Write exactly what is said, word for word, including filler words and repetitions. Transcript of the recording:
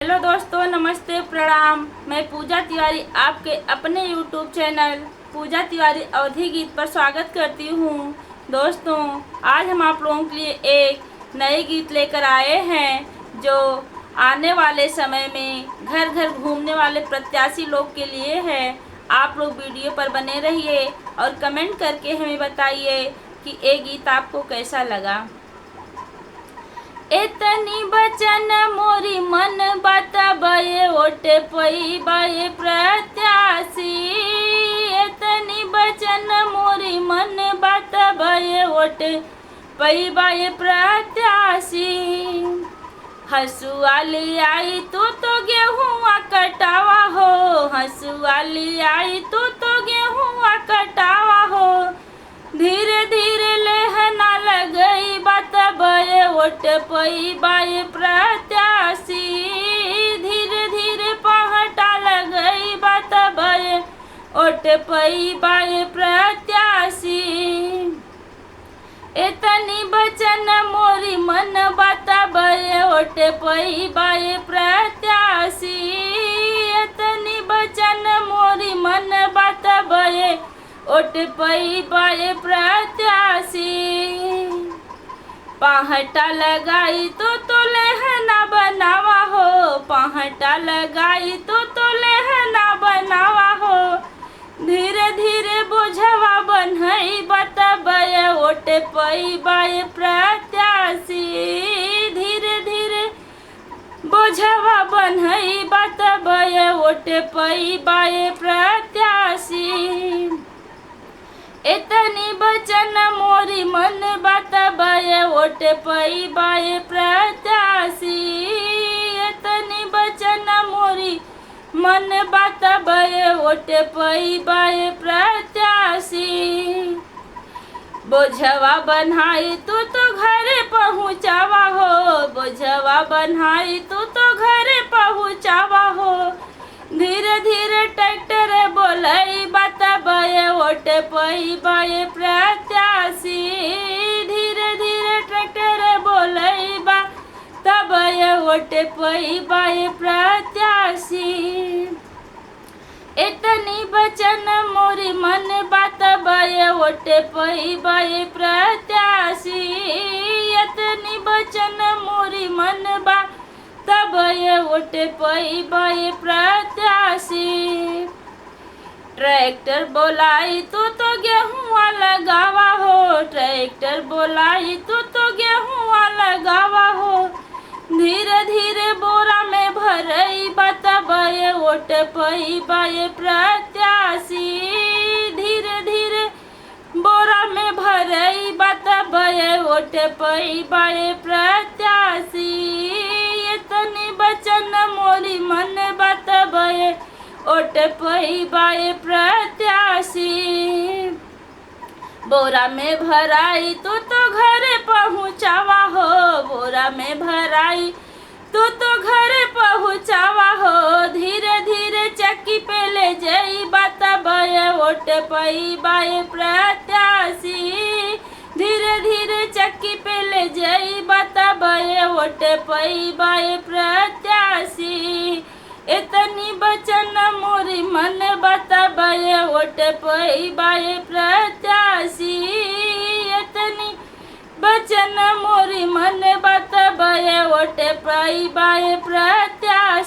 हेलो दोस्तों, नमस्ते, प्रणाम। मैं पूजा तिवारी आपके अपने YouTube चैनल पूजा तिवारी अवधी गीत पर स्वागत करती हूँ। दोस्तों, आज हम आप लोगों के लिए एक नए गीत लेकर आए हैं, जो आने वाले समय में घर घर घूमने वाले प्रत्याशी लोग के लिए है। आप लोग वीडियो पर बने रहिए और कमेंट करके हमें बताइए कि ये गीत आपको कैसा लगा। एतनी बचन मोरी मन बात बये ओट पई बये प्रत्याशी। एतनी बचन मोरी मन बात बये ओट पई बये प्रत्याशी। हसुआ ले आई तू तो गेहुआ कटावा हो, हसुआ ले आई तू तो गेहुआ कटावा हो। धीरे धीरे लेहना लगई बात बये ओट पई बये प्रत्याशी। धीरे धीरे पहटा लगई बात बये ओट पई बये प्रत्याशी। एतनी बचन मोरी मन बात बये ओट पई बये प्रत्याशी। एतनी बचन मोरी मन बात बये ओट पई बये प्रत्याशी। पहटा लगाई तू तो लेहना बनावा हो, पहटा लगाई तू तो लेहना बनावा हो। धीरे धीरे बोझवा बन्हई बात बये ओट पई बये प्रत्याशी। धीरे धीरे बोझवा बन्हई बात बये ओट पई बये प्रत्याशी। एतनी बचन मोरी मन बात बये ओट पई बये प्रत्याशी। एतनी बचन मोरी मन बात बये ओट पई बये प्रत्याशी। बोझवा बन्हाई तू तो घरे पहुँचावा हो, बोझवा बन्हाई तू तो घरे पहुँचावा हो। धीरे धीरे ट्रैक्टर बोलई बात बये ओट पई बये प्रत्याशी। धीरे धीरे ट्रैक्टर बोलई बात बये ओट पई बये प्रत्याशी। एतनी बचन मोरी मन बात बये ओट पई बये प्रत्याशी। एतनी बचन मोरी मन बात बये ओट पई बये प्रत्याशी। ट्रैक्टर बोलाई तू तो गेहुआ लगावा हो, ट्रैक्टर बोलाई तू तो गेहुआ लगावा हो। धीरे धीरे बोरा में भरई बात बये ओट पई बये प्रत्याशी। धीरे धीरे बोरा में भरई बात बये ओट पई बये प्रत्याशी। एतनी बचन मोरी मन बात बये ओट पई बये प्रत्याशी। बोरा में भराई तू तो घरे पहुँचावा हो, बोरा में भराई तू तो घरे पहुँचावा हो। धीरे धीरे चक्की पे ले जाई बात बये ओट पई बये प्रत्याशी। धीरे धीरे चक्की पे ले जाई बात बये ओट पई बये प्रत्याशी। एतनी बचन मोरी मन बात बये ओट पई बये प्रत्याशी। एतनी बचन मोरी मन बात बये ओट पई बये प्रत्याशी।